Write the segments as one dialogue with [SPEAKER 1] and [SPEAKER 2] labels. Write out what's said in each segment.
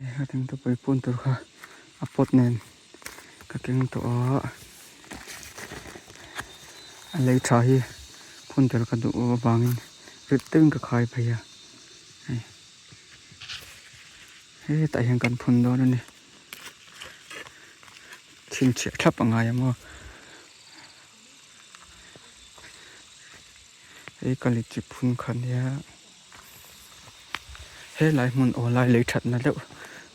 [SPEAKER 1] Ka thingthupui pun tur kha a pot nen ka keng tawh a, a lei tha hi phun tel ka duh avangin rit deuhin ka khai phei a, hei hetah hian kan phun dawn a ni, chhinchhiah thlap a ngai ang aw. Hei ka litchi phun kha nia helai hmun aw lai lei thatna deuh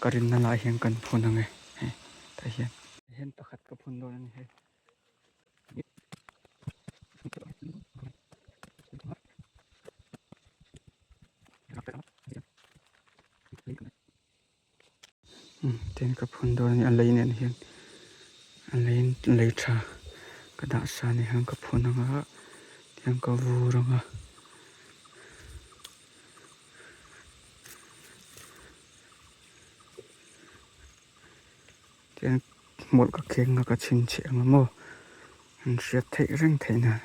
[SPEAKER 1] ka rinna lai hian kan phun ang e hei tah hian. Hian pakhat ka phun dawn a ni hei. Tin ka phun dawn a ni a lei nen hian a lei lei tha ka dah sa ni hian ka phun ang a tiang ka vur ang a. Tiang hmawlh ka kheng a ka chhinchhiah ang a maw an hriat theih reng theih nan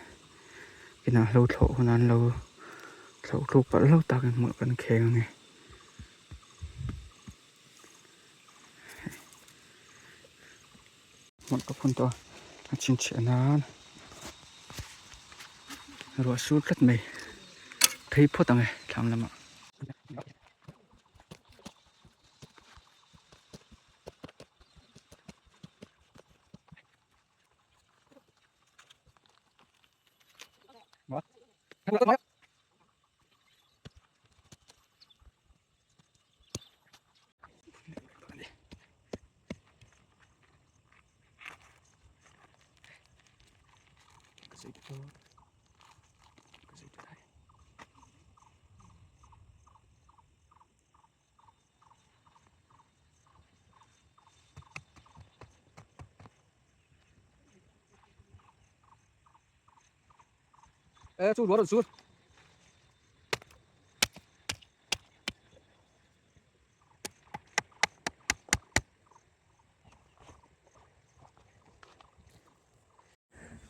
[SPEAKER 1] inah hlo thlawh hunah an lo thlawh thluk palh hlauh takin hmawlh kan kheng ang e. Hmawlh ka phun tawh a, a chhinchhiah nan ruah sur tlat mai phei phawt ang e thlam lamah. Chu rual rawn sur.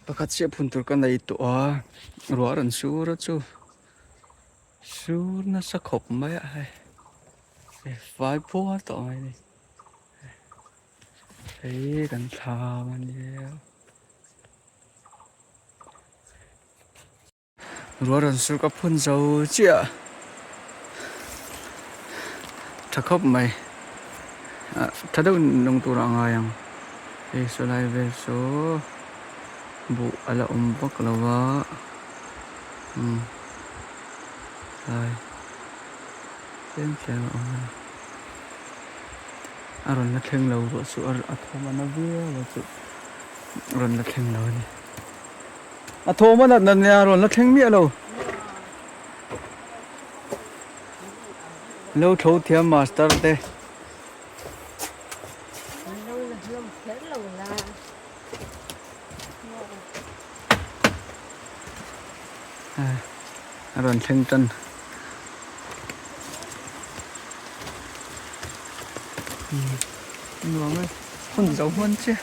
[SPEAKER 1] Pakhat chiah phun tur ka nei tawh a, ruah rawn sur a chu sur nasa khawp mai a hei fai phuar tawh mai a ni hei kan thlam a nia. Ruah rawn sur ka phun zo chiah tha khawp mai ah tha deuh nung tur a ngai ang hei saw lai vel saw buh a la awm vak lo va umm tlai tlem tlem a awm a ni a rawn la thleng lo ruah chu a thawm a na viau a chu rawn la thleng lo a ni. A thawm a nat nat nia rawn la thleng miah lo. Lo tho thiam master te. A rawn thleng tan. Nuam e, hun zo hman che.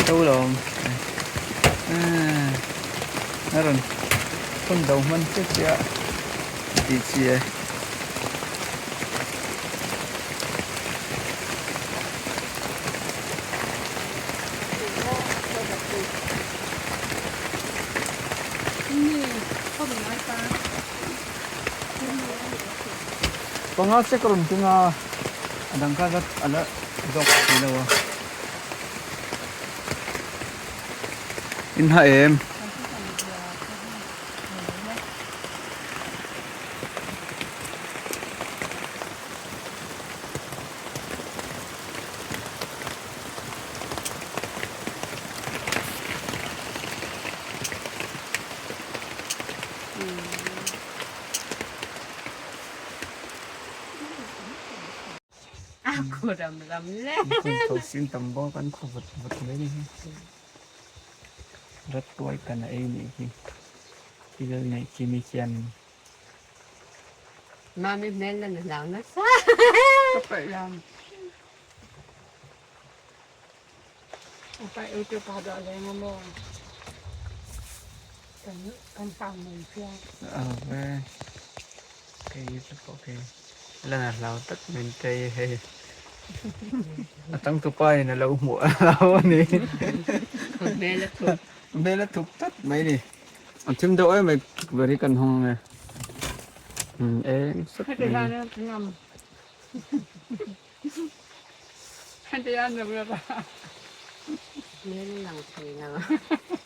[SPEAKER 1] To lo a rawn phun do hman chiah chiah tih chi e. Panga che ka rawn tung a, a dang kha a la zawk thei lo a. In ha em? Thosin tam bawk an khu vut vut mai ni hi rat tuai kan a ei nih hi thil neih chi mi khian.
[SPEAKER 2] Mami hmel lan a hlau nasa.
[SPEAKER 3] Ka paih lam. A paih u tu pa dah leng a maw. Kan kan hlau mai sia.
[SPEAKER 1] Ave. Kei chu pawh kei lan a hlau tak min tei hei. A changtupa in a lo hmuh a hlau a ni.
[SPEAKER 2] Hmel a thup.
[SPEAKER 1] Hmel a thup tlat mai ni. A thim deuh em mai tukverh hi kan hawng ang e. Umm eng sawt
[SPEAKER 3] Heti
[SPEAKER 1] mai.
[SPEAKER 3] hian a ngam. Heti hian a lo ra.
[SPEAKER 2] Hmel a lang thei lo.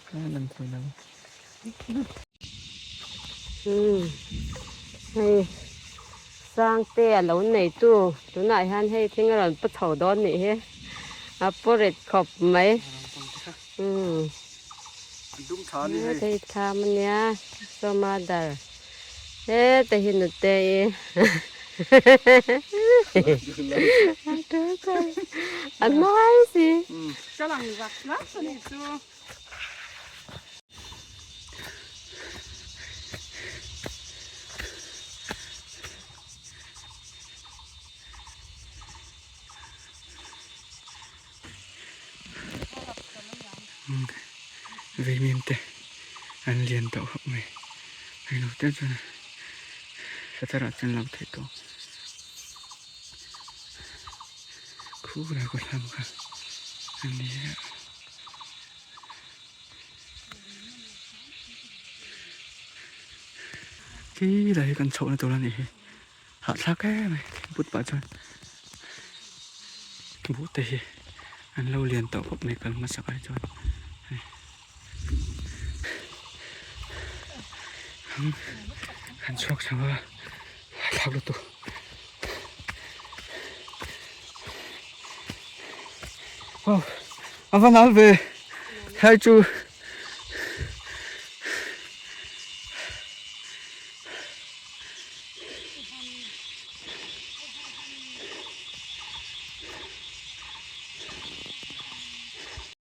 [SPEAKER 1] Hmel a lang thei lo.
[SPEAKER 2] Umm hei Sangte a lo neitu tunah hian hei thing a rawn pu chho dawn nih hi a pu rit khawp mai. Umm hei thlam a nia Sawma dar heta hi nute i a hnai si.
[SPEAKER 3] Ka lang zak zak a nih chu.
[SPEAKER 1] Veimim te an lian tawh khawp mai hei lo te chuan sathar ah chuan lang theih tawh khur a kawt lam kha a ni a. Khi lai hi kan chhohna tur a nih hi hahthlak em mai thingput pah chuan buh te hi an lo lian tawh khawp mai kal hmasak ai chuan hei han chhuak chho a hahthlak lutuk. Aw a va nal ve helai chu.